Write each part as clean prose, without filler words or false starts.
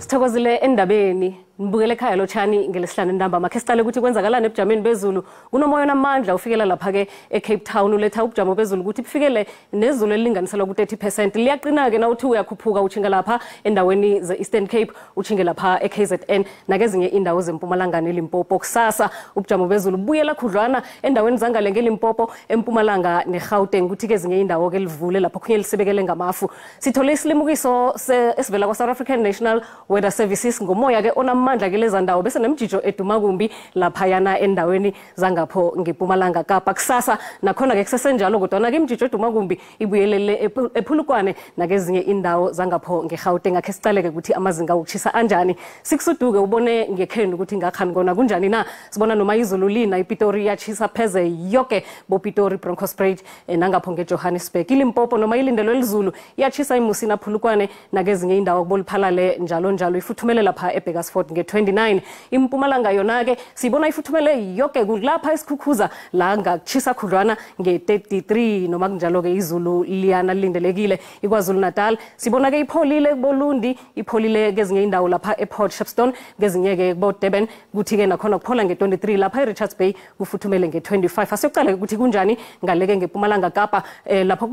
Sithokozile endabeni nibukele ekhaya lotshani ngelesihlanu ntambama. Khe siqale ukuthi kwenzakalani ebujameni bezulu. Kunomoya onamandla ufikela lapha-ke eCape Town, uletha ubujamo bezulu ukuthi bufikele nezulu elilinganiselwa ku-30%. Liyaqina-ke nawuthi uyakhuphuka utjhinga lapha endaweni ze-Eastern Cape, utjhinge lapha e-KZN nakezinye indawo zempumalanga neLimpopo. Kusasa ubujamo bezulu bubuyela khudlwana endaweni zangale ngeLimpopo, eMpumalanga neGauteng, kuthi kezinye indawo-ke livule lapho khunye lisibekele ngamafu. Sithole isilimukiso esivela kwa-South African National Weather Services ngomoya-ke onamandla kileza ndawo, bese nemjijo eduma kumbi laphayana endaweni zangapho ngePumalanga Kapa. Kusasa nakhona-ke kusesenjalo, kodwana-ke imjijo eduma kumbi ibuyelele ePhulukwane nakezinye indawo zangapho ngeGauteng. Akhe sicaleke ukuthi amazinga wokushisa anjani, sikusuduke ubone ngekhenu ukuthi ngakhani kona kunjani na. Sibona noma izulu lina, iPitori iyatshisa pheze yoke, boPitori, Bronkhorstspruit nangapho ngeJohannesburg. ILimpopo noma ilindelwe lizulu iyatshisa, iMusina, Phulukwane nakezinye indawo kuboliphalale njalo njalo. Ifuthumele lapha eBakersford nge-29. IMpumalanga yona-ke siyibona ifuthumele yoke, kulapha esikhukhuza la ngakutshisa khudlwana nge-33, noma kunjalo-ke izulu liyana lilindelekile. IKwaZulu Natal sibona-ke ipholile kuboLundi, ipholile kezinye indawo lapha ePort Shepstone, kezinye-ke kubo-Durban, kuthi-ke nakhona kuphola nge-23. Lapha e-Richards Bay kufuthumele nge-25. Asiyokuqala-ke ukuthi kunjani ngaleke ngePumalanga Kapa, lapho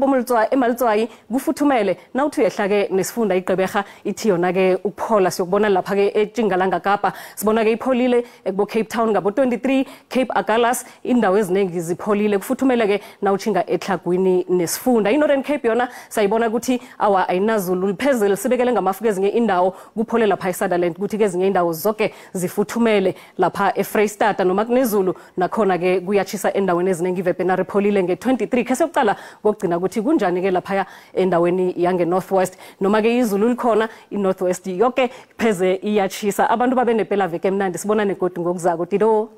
eMalitswayi kufuthumele. Nawuthi uyehla-ke nesifunda iGqeberha ithi yona-ke ukuphola. Siyokubona lapha-ke eTshingalanga Kapa, sibona-ke ipholile kubo-Cape Town ngabo-23, Cape Agulhas, indawo eziningi zipholile. Kufuthumele-ke nawutshinga eTlhagwini nesifunda. I-Northern Cape yona sayibona ukuthi awa ayinazulu, liphezulu sibekele ngamafu kezinye indawo, kuphole lapha eSutherland, kuthi kezinye indawo zonke zifuthumele. Lapha eFreystata noma kunezulu nakhona-ke kuyatshisa endaweni eziningi. iVepenar ipholile nge-23. Khe siyokuqala kokugcina ukuthi kunjani-ke laphaya endaweni yange-North West. Noma-ke izulu likhona, i-North West yoke pheze iyatshisa. Abantu babe nepelaveke emnandi, sibona negodi ngokuzako. Tido.